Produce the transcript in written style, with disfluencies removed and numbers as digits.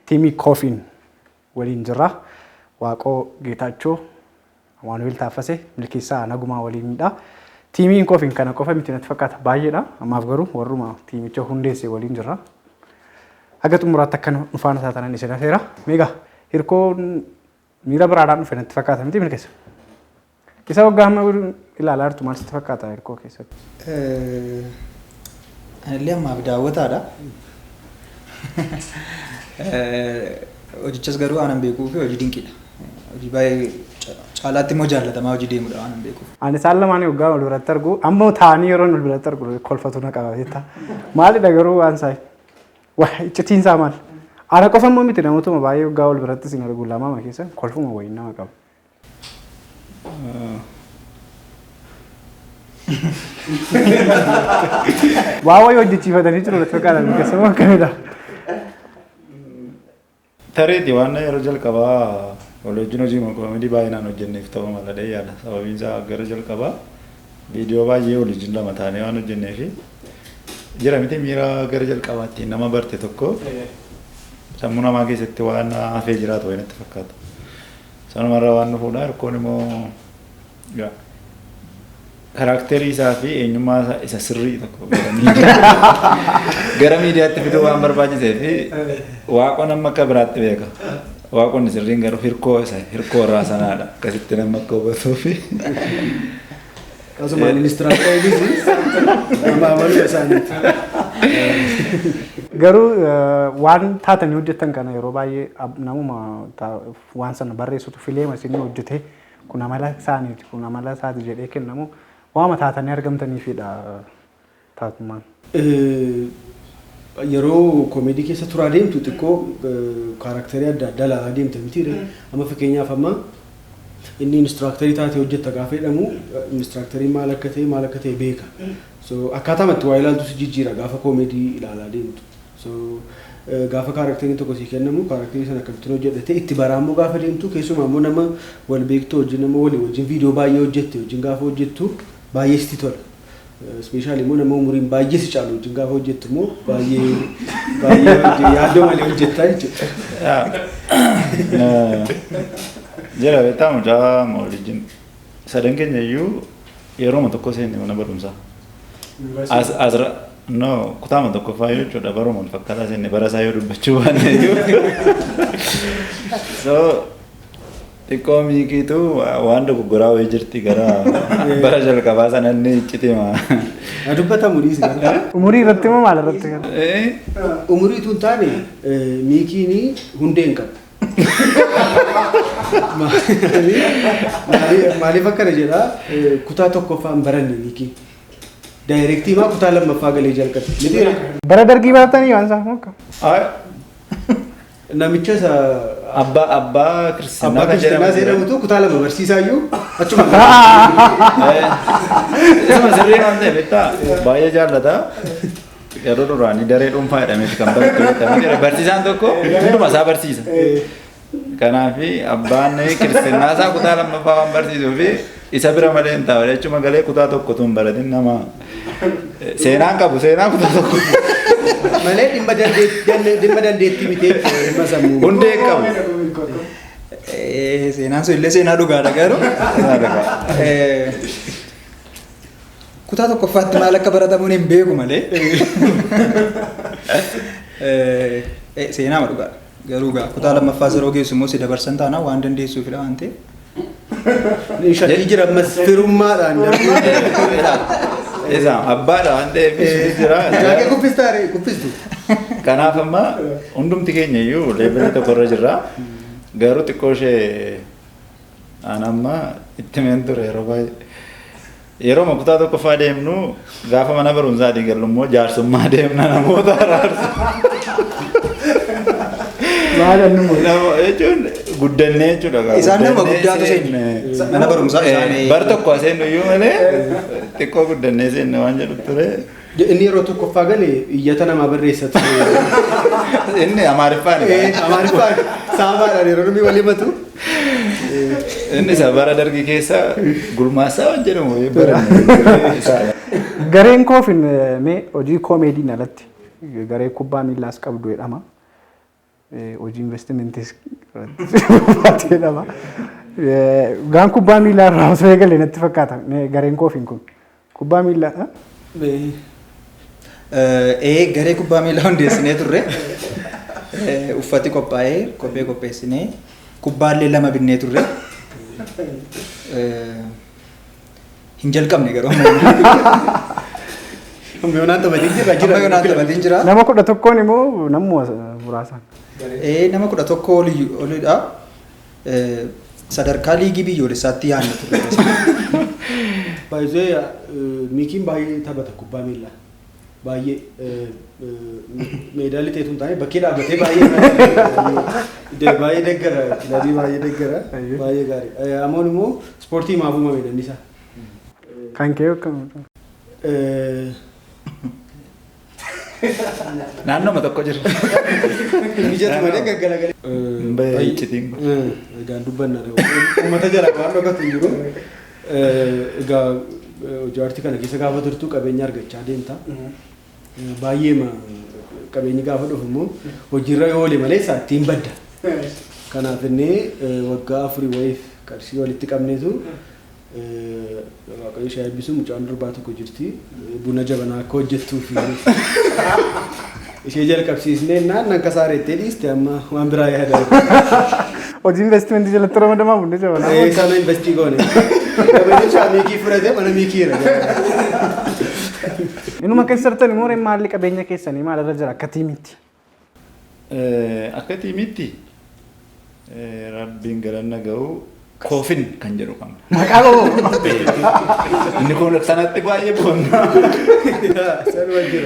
Tiimii Koofiin waliin jirra. Waaqoo Geetaachoo, Amaanu'eel Taaffasee, Milkeessaa Nagumaa waliinidha. Tiimiin Koofiin kana qofa miti natti fakkaata baay'eedha. Ammaaf garuu warruma tiimicha hundeesse waliin jirra. Haga xumuraatti akka nu faana taatanan isin afeera. Meegaa hirkoon miira biraadhaan dhufe natti fakkaata miti Milkeessa? Isa waggaa hamma ilaalaa jirtu maal sitti fakkaata hirkoo keessatti? Anillee ammaaf daawwataadha. Hojichas garuu aanan beekuu fi hojii dinqiidha. Hojii baay'ee caalaatti immoo jaallatamaa hojii deemudha aanan beekuuf. Ani isaan lamaanii waggaa wal biratti argu amma taa'anii yeroo wal biratti argu kolfatu na qaba beektaa. Maalidha garuu waan isaa waa iccitiin isaa maal? Ana qofa immoo miti namootuma baay'ee waggaa wal biratti isin argu lamaama keessa kolfuma wayii nama qaba. Waa wayii hojjechiifatanii jiru natti fakkaata keessumaa akkamidha? Tareeti waan yeroo jalqabaa wal wajjin hojii koomedii baay'inaan hojjenneef ta'uu mala dhee yaada. Sababiin isaa gara jalqabaa viidiyoo baay'ee wal wajjin lama taanee waan hojjenneefi jira miti miira gara jalqabaatti nama barte tokko sammuu namaa keessatti waan hafee jiraatu wayii natti fakkaata. Sanumarraa waan dhufuudha hirkoon immoo karakterii isaa fi eenyummaa isaa isa sirrii tokko gara miidiyaatti fiduu waan barbaachisee fi waaqoon amma akka biraatti beeka. Waaqonni sirriin garuu hirkoo isa hirkoo irraa sanaadha. Akkasitti nama akka hubatuu fi. Akkasumaan inistiraakteriinis nama amaluma isaaniiti. Garuu waan taatanii hojjettan kana yeroo baay'ee namuma waan sana barreessutu fileema isin hojjete kun amala isaaniiti kun amala isaati jedhee kennamu waama taatanii argamtaniifidha taatummaan. Yeroo koomedii keessa turaa deemtu xiqqoo kaaraakterii adda addaa ilaalaa deemta mitiire. Amma fakkeenyaaf amma inni inistiraakterii taatee hojjetta gaafa jedhamu inistiraakterii maal akka ta'e maal akka ta'e beeka. So akkaataa itti waa ilaaltu si jijjiira gaafa koomedii ilaalaa deemtu. So gaafa kaaraakteriin tokko sii kennamu kaaraakterii sana akkamittiin hojjedhate itti baraa immoo gaafa deemtu keessumaa immoo nama wal beektu wajjin nama walii wajjin viidiyoo baay'ee hojjette wajjin gaafa hojjettu baay'ee sitti tola. Ispeeshaali immoo nama umuriin baay'ee si caalu wajjin gaafa hojjettu immoo baay'ee baay'ee yaaddoo malee hojjettaa jechuudha. Jira beektaa mucaa wajjin sadan keenya iyyuu yerooma tokko seenne mana barumsaa. As asra no kutaama tokkoffaa jechuudha baruma wal fakkaataa seenne bara isaa yoo dubbachuu baanne iyyuu. So xiqqoo miikiitu waan dogoggoraa wayii jirti gara bara jalqabaa sana inni iccitima. Na dubbatamu dhiisi gara. Umurii irratti moo maal irratti kan? Umurii tun taane miikiin hundee hin qabu. Maaliif akkana jedhaa kutaa tokkoffaan baranne miikiin. Daayirektii maa kutaa lammaffaa galee jalqabe. Miti Bara dargii baratanii waan isaa moo akkam? Namicha isa Abbaa kiristinnaa abbaa kan kiristinnaa jedhamu. jedhamutu kutaa lama barsiisaa iyyuu achuma. Isuma sirrii waan ta'e beektaa baay'ee jaallata. Yeroo duraanii daree dhuunfaa jedhameeti kan barattu beektaa. Barsiisaan tokko hunduma isaa barsiisa. Kanaaf abbaan kiristinnaa isaa kutaa lammaffaa waan barsiisuu fi isa bira malee hin taa'u. Achuma galee kutaa tokko tun baratin nama seenaan qabu seenaa kutaa tokko Malee dhimma dandeettii miti dhimma sammuu. hundee hin qabu. Seenaan sun illee seenaa dhugaadha garuu. Kutaa tokkoffaatti maal akka baratamuun hin beeku malee. Seenaama dhugaadha. Garuu gaa kutaa lammaffaa yeroo geessu immoo si dabarsan taanaan waan dandeessuufidha waan ta'eef. Shakkii jira ammas firummaadhaan darbuu. Isa abbaadha waan ta'eef jira. Jaakee kuffistaa ree kuffistu. Kanaaf amma hundumti keenya iyyuu leevelii tokko irra jirra. Garuu xiqqoo ishee an amma itti meen ture yeroo baay'ee. Yeroo kutaa tokkoffaa deemnu gaafa mana barumsaatii gallu immoo jaarsummaa deemna namoota araarsu. Maal inni immoo? Nama jechuun guddannee jechuudha. Isaan nama guddaatu seenne. Mana barumsaa isaan Bar tokko seennu iyyuu malee xiqqoo guddannee seenne waan jedhu ture. Inni yeroo tokkoffaa gale iyyata namaa barreessa ture. Inni Amaariffaan. Amaariffaan saafaadhaan yeroo namni wal himatu. Inni isa bara dargii keessa gurmaassaa waan jedhamu baranne. Gareen koofin mee hojii koomeediin alatti garee kubbaa miillaas qabdu jedhama. Hojii investimentis irratti jedhama. Gaan kubbaa miilaa irraa osoo eegalee natti fakkaata. Gareen koofiin kun kubbaa miilaa. Ee, garee kubbaa miilaa hundeessinee turre. Uffati qophaa'ee, kophee qopheessinee, kubbaallee lama binnee turre. Hin jalqabne garuu. Amma yoonaan taphatee jira jira. Amma yoonaan taphatee jira. Nama 11n immoo namuma muraasaan. Ee, nama 11 olidha. Sadarkaa liigii biyyoolessaatti yaadne turre. Baay'ee Miikiin baay'ee taphata kubbaa miillaa. Baay'ee meedaalii ta'etu hin taane bakkee dhaabbatee baay'ee baay'ee deeggara, kilabii baay'ee deeggara, baay'ee gaarii. Amoon immoo ispoortii maaf uumame dannisaa. Kan kee akkam? Naannoma tokko jira. Mijatu malee gaggalagalee. Bahee iccitiin kun. Egaa dubbanna, uummata jala waan dhokatu hin jiru. Egaa hojii aartii kana keessa gaafa turtu qabeenya argachaa deemta. Baay'ee qabeenyi gaafa dhufu immoo hojiirra yoo oole malee isaa ittiin badda. Kanaaf inni waggaa 4 wayiif qarshii walitti qabneetu, Waaqayyo ishee eebbisu, mucaan durbaa tokko jirti. Buna jabanaa akka hojjettuuf ishee jalqabsiisnee naan nan kasaareettee dhiiste, amma waan biraa yaada. Hojii investimentii jalatti ramadamaa bunni jabanaa. Ee, sana invest goone. Qabeenya isaa Miikii fudhate, mana Miikiira. Inuma keessa jirtan immoo maalli qabeenya keessanii maalirra jira akka tiimitti? Akka tiimitti rabbiin galanna ga'u, koofin kan jedhu qabna. Maqaa qabu. Inni kun sanatti baay'ee boonna. Sanuma jira.